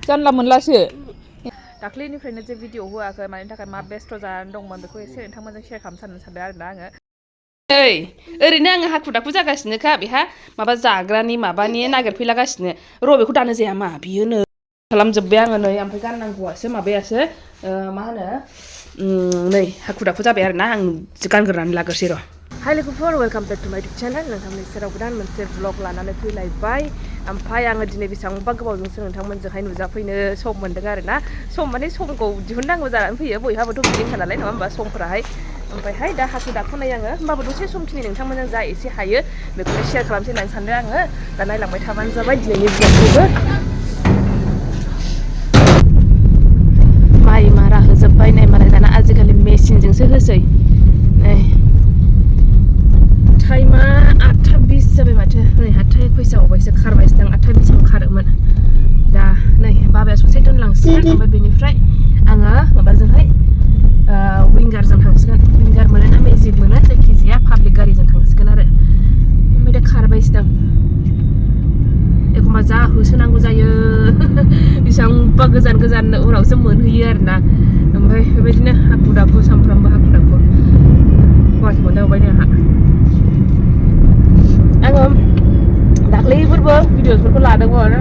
जानला मोनलासो दाख्लैनिफ्रायनो जे भिडिअ होआखै मानि थाखाय मा बेस्थ' जानानै दंमोन बेखौ एसे नोंथांमोनजों शेयार खालामनो सानदों आरोना आङो ओरैनो आङो हाखु दाखु जागासिनोखा बेहा माबा जाग्रानि माबानि नागिरफैलागासिनो र' बेखौ दानो जाया मा बियोनो खालामजोब्बाय आङो नै ओमफ्राय गाननांगौआसो माबायासो मा होनो नै हाखु दाखु जाबाय आरोना आं गानग्रोनानै लाग्रोसै र' हाय लोगोफोर वेलकाम बेक टु माय इउटुब चेनेल नोंथांमोननि सेराव गोदान मोनसे ब्लग लानानै फैलायबाय ओमफ्राय आङो दिनै बेसेबांबा गोबावजोंसो नोंथांमोनजोंहाय नुजाफैनो सम मोन्दों आरोना सम माने समखौ दिहुननांगौ जानानै फैयो बयहाबोथ' बिदिनोखा नालाय नङा होमबा समफोराहाय ओमफ्रायहाय दा हाखु दाखु नाय आङो होमबाबो दसे समखिनि नोंथांमोनजों जा एसे हायो बेखौनो शेयार खालामसै होननानै सानदों आङो दा नायलांबाय थाबानो जाबाय दिनैनि ब्लगखौबो माइ मारा होजोब्बाय नै मालाय दाना आजिखालि मेसिनजोंसो होसै नै टाइमा 8:20 जाबाय माथो नै 8:21 आवबायसो खारबायसो दां 8:20 खारोमोन दा नै बाबाया ससे दोनलांसिगोन ओमफ्राय बेनिफ्राय आङो माबाजोंहाय विंगारजों थांसिगोन विंगार मोनो ना मेजिक मोनो जायखिजाया पाब्लिक गारिजों थांसिगोन आरो ओमफ्राय दा खारबायसो दां एखमबा जा होसोनांगौ जायो बेसेबांबा गोजान गोजान उनावसो मोनहैयो आरोना ओमफ्राय बेबायदिनो हाखु दाखु सानफ्रामबो हाखु दाखु गुवाहाटि मोनदावबाय नै आङो दाख्लैफोरबो भिडिअसफोरखौ लादोंमोन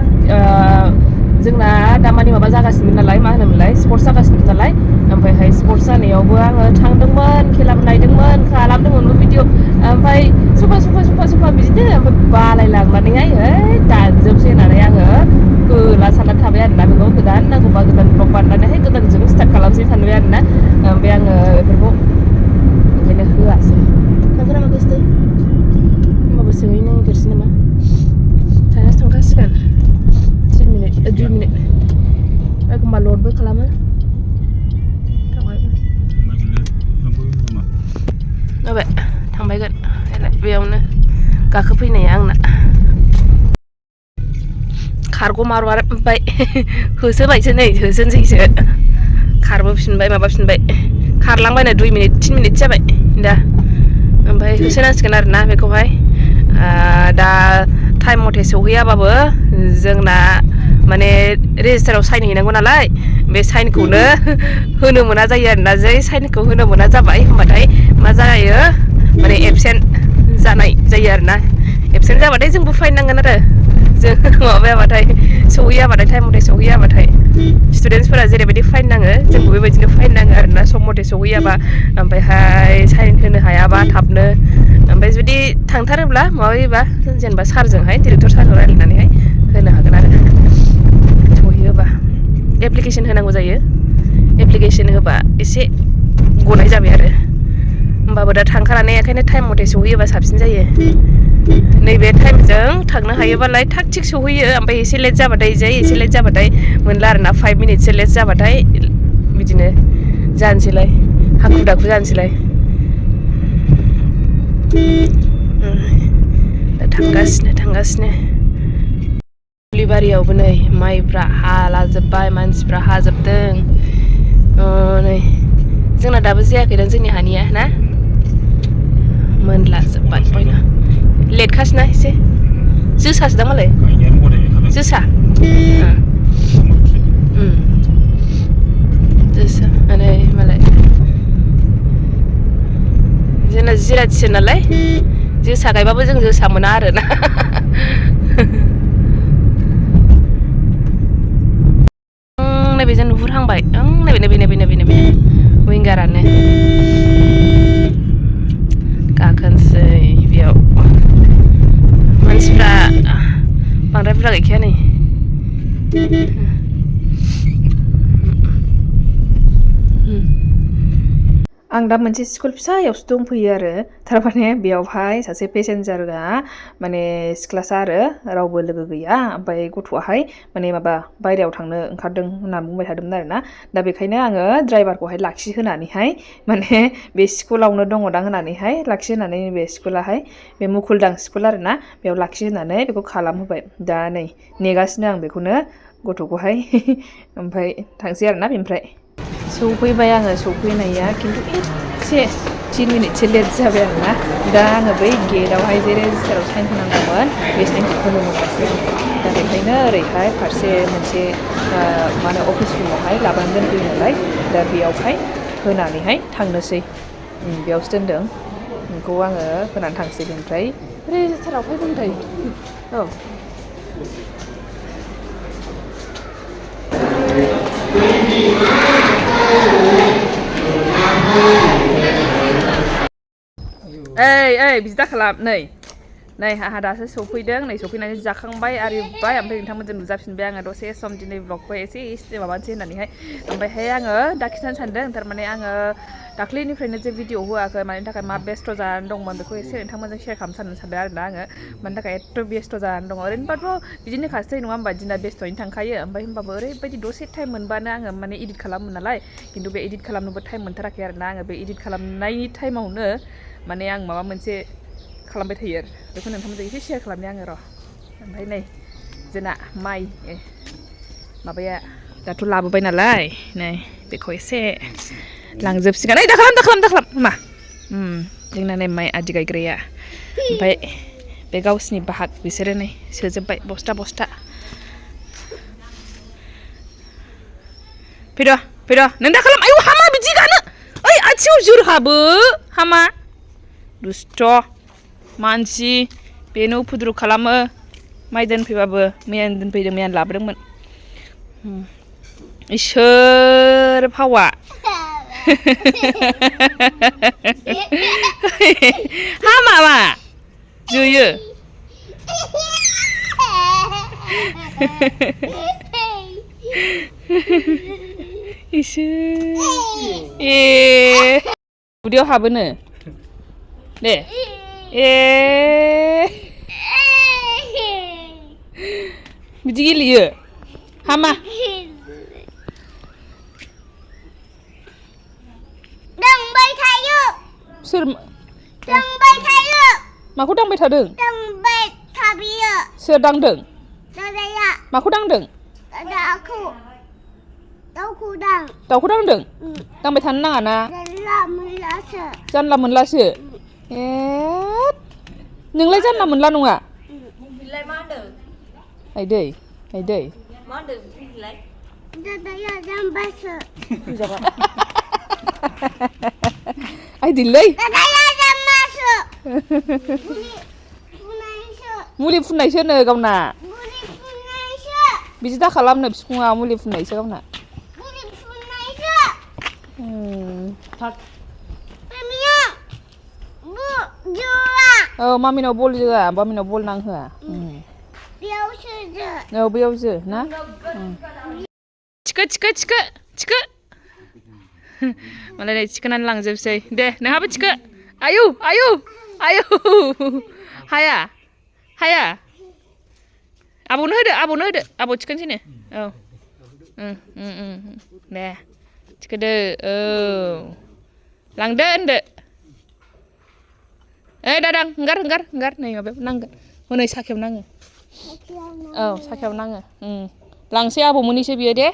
जोंना दामानि माबा जागासिनो नालाय मा होनोमोनलाय स्पर्ट्स जागासिनो नालाय ओमफ्रायहाय स्पर्ट्स जानायावबो आङो थांदोंमोन खेलाबो नायदोंमोन खालामदोंमोनबो भिडिअ ओमफ्राय सफा बिदिनो ओमफ्राय बालायलांनानैहाय दानजोबसै होननानै आङो होला साननानै थाबाय आरोना बेखौ गोदान नांगौबा गोदान ब्लग बानायनानैहाय गोदानजों स्टार्ट खालामसै सानबाय आरोना ओमफ्राय आङो बेफोरखौ ओंखायनो होआसै थांगोन नामा गोसो होमबाबो सोङैनो नागिरसै नामा थांनासो थांखासिगोन 2 मिनिट एखमबा लडबो खालामो थांबाय थांबायगोन बेयावनो गाखोफैनाया आंना खारग' मारबाय होसोबायसो नै होसोनसैसो खारबोफिनबाय माबाफिनबाय खारलांबायनो 2 मिनिट 3 मिनिट जाबाय दा ओमफ्राय होसोनांसिगोन आरोना बेखौहाय दा टाइम मथे सौहैयाबाबो जोंना माने रेजिस्टाराव साइन हैनांगौ नालाय बे साइनखौनो होनो मोना जायो आरोना जै साइनखौ होनो मोना जाबाय होमबाथाय मा जायो माने एबसेन्ट जानाय जायो आरोना एबसेन्ट जाबाथाय जोंबो फाइन नांगोन आरो जों माबायाबाथाय सौहैयाबाथाय टाइम मथे सौहैयाबाथाय स्टुडेन्टसफोरा जेरैबायदि फाइन नाङो जोंबो बेबायदिनो फाइन नाङो आरोना सम मथे सौहैयाबा ओमफ्रायहाय साइन होनो हायाबा थाबनो ओमफ्राय जुदि थांथारोब्ला माबायोबा जेनेबा सारजोंहाय डिरेक्टर सारजों रायज्लायनानैहाय होनो हागोन आरो सहैयोबा एप्लिकेसन होनांगौ जायो एप्लिकेसन होबा एसे गनाय जाबाय आरो होमबाबो दा थांखानानै ओंखायनो टाइम मथे सौहैयोबा साबसिन जायो नैबे टाइमजों थांनो हायोबालाय थाग थिग सौहैयो ओमफ्राय एसे लेट जाबाथाय एसे लेट जाबाथाय मोनला आरोना 5 मिनिटसो लेट जाबाथाय बिदिनो जानोसैलाय हाखु दाखु जानोसैलाय दा थांगासिनो दुब्लिबारियावबो नै माइफ्रा हालाजोब्बाय मानसिफ्रा हाजोबदों नै जोंना दाबो जायाखैदां जोंनि हानिया ना मोनलाजोब्बाय बयना लेटखासोना एसे जोसासो दां मालाय जोसा जोसा नै मालाय जोंना जिराथिसो नालाय जोसा गायबाबो जों जोसा मोना आरोना नैबेजों नुहुरहांबाय नैबे विंगारानो गाखोनोसै बेयाव मानसिफ्रा बांद्राय बुरजा गैखाया नै आं दा मोनसे स्कुल फिसायावसो दंफैयो आरो थारमाने बेयावहाय सासे पेसेन्जारआ माने सिख्लासा आरो रावबो लोगो गैया ओमफ्राय गथ'आहाय माने माबा बायहेरायाव थांनो ओंखारदों होनना बुंबाय थादोंमोन आरोना दा बेखायनो आङो ड्राइभारखौहाय लाखिहोनानैहाय माने बे स्कुलावनो दङदां होनानैहाय लाखिहोनानै बे स्कुलाहाय बे मुकुलदां स्कुल आरोना बेयाव लाखिहोनानै बेखौ खालामहोबाय दा नै नेगासिनो आं बेखौनो गथ'खौहाय ओमफ्राय थांसै आरोना बेनिफ्राय सौफैबाय आङो सौफैनाया खिन्थु एसे 3 मिनिटसो लेट जाबाय आरोना दा आङो बै गेटआवहाय जे रेजिस्टाराव साइन होनांगौमोन बे साइनखौ होनो मोनासै दा बेखायनो ओरैहाय फारसे मोनसे मा होनो अफिस रुमावहाय लाबोनानै दोनफैयो नालाय दा बेयावहाय होनानैहाय थांनोसै बेयावसो दोनदों बेखौ आङो होनानै थांसै बेनिफ्राय रेजिस्टारावहाय दोनथाय औ ओइ बिदि दाखालाम नै आंहा दासो सफैदों नै सफैनानै जाखांबाय आरिबाय ओमफ्राय नोंथांमोनजों नुजाफिनबाय आङो दसे सम दिनै ब्लगखौ एसे माबानोसै होननानैहाय ओमफ्रायहाय आङो दा खिन्थानो सानदों थारमाने आङो दाख्लैनिफ्रायनो जे भिडिअ होआखै मानि थाखाय मा बेस्थ' जानानै दंमोन बेखौ एसे नोंथांमोनजों शेयार खालामनो सानदों आरोना आङो मानि थाखाय एथ' बेस्थ' जानानै दङ ओरैनोबाथ' बिदिनो खासै नङा होमबा दिना बेस्थ'यैनो थांखायो ओमफ्राय होमबाबो ओरैबायदि दसे टाइम मोनबानो आङो माने इडिट खालामो नालाय खिन्थु बे इडिट खालामनोबो टाइम मोनथाराखै आरोना आङो बे इडिट खालामनायनि टाइमावनो माने आं माबा मोनसे खालामबाय थायो आरो बेखौ नोंथांमोनजों एसे शेयार खालामनि आङो र' ओमफ्राय नै जोंना माइ माबाया दाथ' लाबोबाय नालाय नै बेखौ एसे लांजोबसिगोन ओइ दाखालाम मा जोंना नै माइ आदि गायग्राया ओमफ्राय बे गावसिनि बाहाग बिसोरो नै सोजोब्बाय बस्था फैद' नों दाखालाम आयौ हामा बिदि गानो ओइ आथिङाव जोर हाबो हामा दुस्थ' मानसि बेनो उफुद्रु खालामो माइ दोनफैबाबो मैयानो दोनफैदों मैयानो लाबोदोंमोन इसोर फावा हामा मा जोयो इसोर उदैयाव हाबोनो दे बिदि गेलेयो हामा दांबाय थायो सोर दांबाय थायो माखौ दांबाय थादों दांबाय थाबियो सोर दांदों दादाया माखौ दांदों दादाखौ दाउखौ दांदों दांबाय थानो नाङा ना जानला मोनलासो नोंलाय जानला मोनला नङा बिलाय मा होनदों आइदै मा होनदों बिलाय दादाया जाम्बासो आइदैलै दादाया जाम्बासो मुलि फुननायसोनो गावना मुलि फुननायसो बिदि दाखालामनो बिखुङा मुलि फुननायसो गावना मुलि फुननायसो औ मामिनाव बल जोआ मामिनाव बल नांहोआ बेयावसो औ बेयावसो ना थिखो मालाय नै थिखोनानै लांजोबसै दे नोंहाबो थिखो आयौ हाया आब'नो होदो आब' थिखोनोसैनो औ दे थिखोदो औ लांदो होनदो ओइ दादां हंगार नै माबायाव नांगोन हनै साखायाव नाङो औ साखायाव नाङो लांसै आबौमोननिसो बियो दे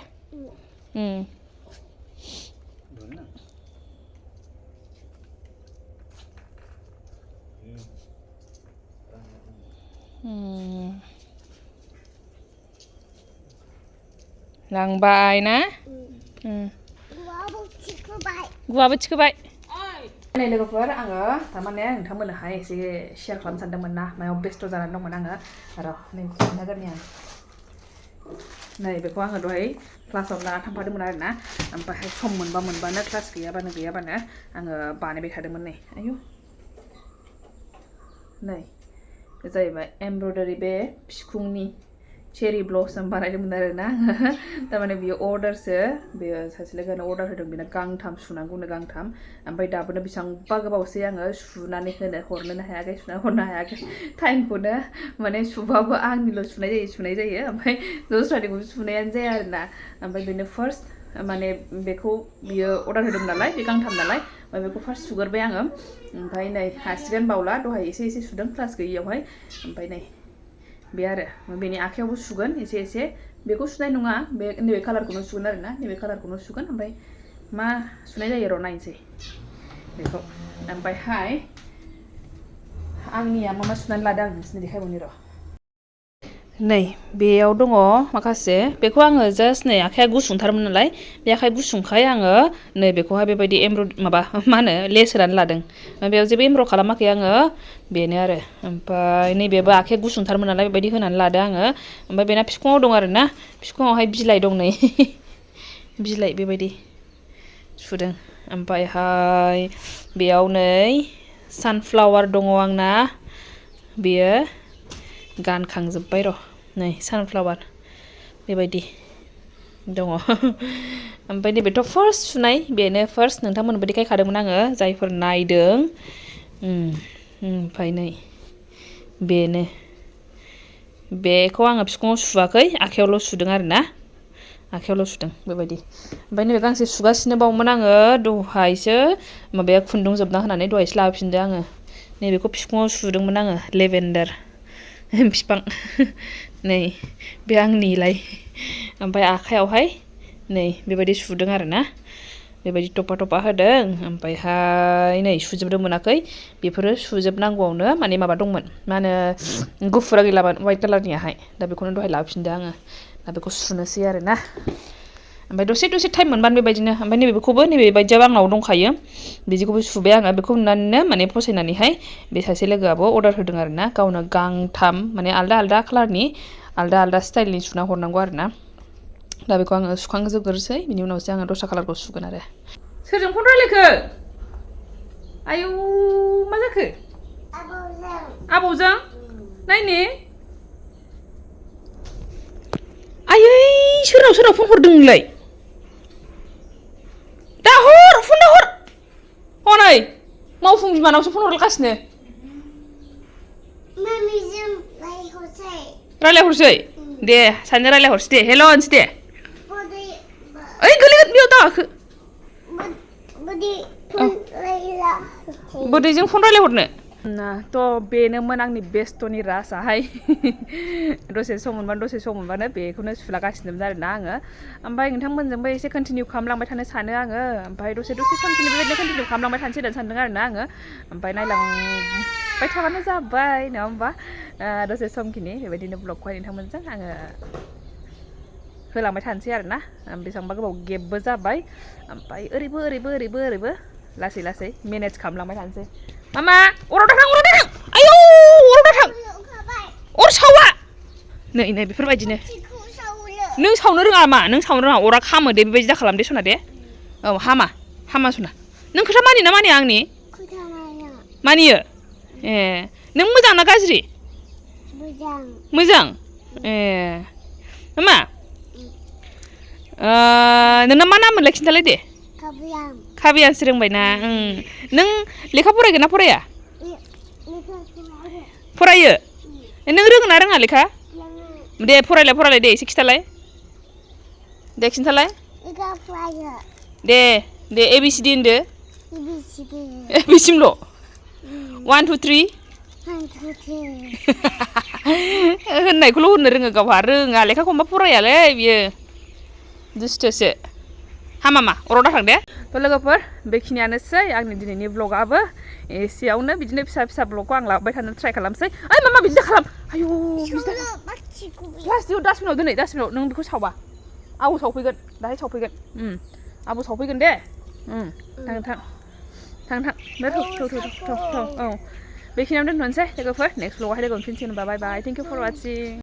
लांबाय ना गुवाबो थिखोबाय नै लोगोफोर आङो थारमाने नोंथांमोननोहाय एसे शेयार खालामनो सानदोंमोन ना मायाव बेस्थ' जानानै दंमोन आङो र' नैबेखौ खोन्थागोरनि आं नै बेखौ आङो दहाय क्लासाव लाना थांफादोंमोन आरोना ओमफ्राय सम मोनबानो क्लास गैयाबानो आङो बानायबाय थादोंमोन नै आयौ नै बे जाहैबाय एमब्रयडारि बे बिखुंनि चेरि ब्लसम बानायदोंमोन आरोना थारमाने बियो अर्डारसो बेयो सासे लोगोनो अर्डार होदों बेनो गांथाम सुनांगौनो गांथाम ओमफ्राय दाबोनो बेसेबांबा गोबावसै आङो सुनानै हरनोनो हायाखै सुना हरनो हायाखै टाइमखौनो माने सुबाबो आंनिल' सुनाय जायो ओमफ्राय दस्रानिखौ सुनायानो जाया आरोना ओमफ्राय बेनो फार्स्ट माने बेखौ बियो अर्डार होदों नालाय बे गांथाम नालाय ओमफ्राय बेखौ फार्स्ट सुगोरबाय आङो ओमफ्राय नै हासिगोन बावला दहाय एसे सुदों क्लास गैयियावहाय ओमफ्राय नै बे आरो बेनि आखायावबो सुगोन एसे बेखौ सुनाय नङा बे नैबे कालारखौनो सुगोन आरोना नैबे कालारखौनो सुगोन ओमफ्राय मा सुनाय जायो र' नायनोसै बेखौ ओमफ्रायहाय आंनिया मा सुनानै लादों आं नोंसोरनो देखायबावनि र' नै बेयाव दङ माखासे बेखौ आङो जास्ट नै आखाइया गुसुंथारमोन नालाय बे आखाइ गुसुंखाय आङो नै बेखौहाय बेबायदि माबा मा होनो लेस होनानै लादों बेयाव जेबो एमब्र' खालामाखै आङो बेनो आरो ओमफ्राय नैबेबो आखाइया गुसुंथारमोन नालाय बेबायदि होनानै लादों आङो ओमफ्राय बेना फिखुङाव दं आरो ना फिखुङावहाय बिलाइ दं नै बिलाइ बेबायदि सुदों ओमफ्रायहाय बेयाव नै सानफ्लावार दङ आंना बेयो गानखांजोब्बाय र' नै सानफ्लावार बेबायदि दङ ओमफ्राय नैबेथ' फार्स्ट सुनाय बेनो फार्स्ट नोंथांमोननोबो देखायखादोंमोन आङो जायफोर नायदों ओमफ्राय नै बेनो बेखौ आङो फिखुङाव सुवाखै आखाइयावल' सुदों आरो ना आखाइयावल' सुदों बेबायदि ओमफ्राय नैबे गांसे सुगासिनो बावमोन आङो दहायसो माबाया खुन्दुं जोबना होनानै दहायसो लाबोफिनदों आङो नैबेखौ फिखुङाव सुदोंमोन आङो लेभेन्डार बिफां नै बे आंनिलाय ओमफ्राय आखाइयावहाय नै बेबायदि सुदों आरो ना बेबायदि टपा टपा होदों ओमफ्रायहाय नै सुजोबनो मोनाखै बेफोरो सुजोबनांगौआवनो माने माबा दंमोन मा होनो गुफुरा गैलामोन वाइट कालारनियाहाय दा बेखौनो दहाय लाबोफिनदों आङो दा बेखौ सुनोसै आरो ना ओमफ्राय दसे टाइम मोनबानो बेबायदिनो ओमफ्राय नैबेखौबो नैबेबायदियाव आंनाव दंखायो बिदिखौबो सुबाय आङो बेखौ नुनानैनो माने फसायनानैहाय बे सासे लोगोआबो अर्डार होदों आरो ना गावनो गांथाम माने आलदा आलदा कालारनि आलदा आलदा स्टाइलनि सुना हरनांगौ आरो ना दा बेखौ आङो सुखांजोबग्रोसै बिनि उनावसो आङो दस्रा कालारखौ सुगोन आरो सोरजों फन रायलायखो आयौ मा जाखो आबौजों नायनि आयै सोरनाव फन हरदों नोंलाय दा हर फन हर हनै मावफुं बिमानावसो फन हरगासिनो रायलायहरसै दे सानैजों रायलायहरसै दे हेल' होनसै दे ओइ गोलैगोन बेयाव दागाखो बोदैजों फन रायलायहरनो थ' बेनोमोन आंनि बेस्थ'नि राजाहाय दसे सम मोनबानो बेखौनो सुलागासिनोमोन आरोना आङो ओमफ्राय नोंथांमोनजोंबो एसे कन्टिनिउ खालामलांबाय थानो सानो आङो ओमफ्राय दसे समखिनि बेबायदिनो कन्टिनिउ खालामलांबाय थानोसै होननानै सानदों आरोना आङो ओमफ्राय नायलांबाय थाबानो जाबाय नङा होमबा दसे समखिनि बेबायदिनो ब्लगखौहाय नोंथांमोनजों आङो होलांबाय थानोसै आरोना बेसेबांबा गोबाव गेपबो जाबाय ओमफ्राय ओरैबो लासै मेनेज खालामलांबाय थानोसै मामा अराव दाथां आयौ अराव दाथां अर सावा नै बेफोरबायदिनो नों सावनो रोङा मा नों सावनो रोङा अरा खामो दे बेबायदि दा खालाम दे सना दे औ हामा सना नों खोथा मानियो ना मानिया आंनि मानियो ए नों मोजां ना गाज्रि मोजां ए मा नोंना मा नाम मोनलाय खिन्थालाय दे खाबियानसो रोंबायना नों लेखा फरायगोन ना फराया फरायो नों रोङो ना रोङा लेखा दे फरायलाय दे एसे खिन्थालाय दे खिन्थालाय दे ABCD होनदो बेसिमल' 1 2 3 होननायखौल' होननो रोङो गावहा रोङा लेखाखौ मा फरायालै बियो दुस्थ'सो हामा अराव दाथां दे थ' लोगोफोर बेखिनियानोसै आंनि दिनैनि ब्लगआबो एसेयावनो बिदिनो फिसा ब्लगखौ आं लाबोबाय थानो ट्राइ खालामसै ओइ मामा बिदि दा खालाम आयौ प्लास्टिकआव डास्टबिनाव दोनै डास्टबिनाव नों बेखौ सावबा आबौ सावफैगोन दाहाय सावफैगोन आबौ सावफैगोन दे थां औ बेखिनियावनो दोनथ'नोसै लोगोफोर नेक्स्ट ब्लगआवहाय लोगो मोनफिनसै होनबा बाय बाय थेंक इउ फर वाचिं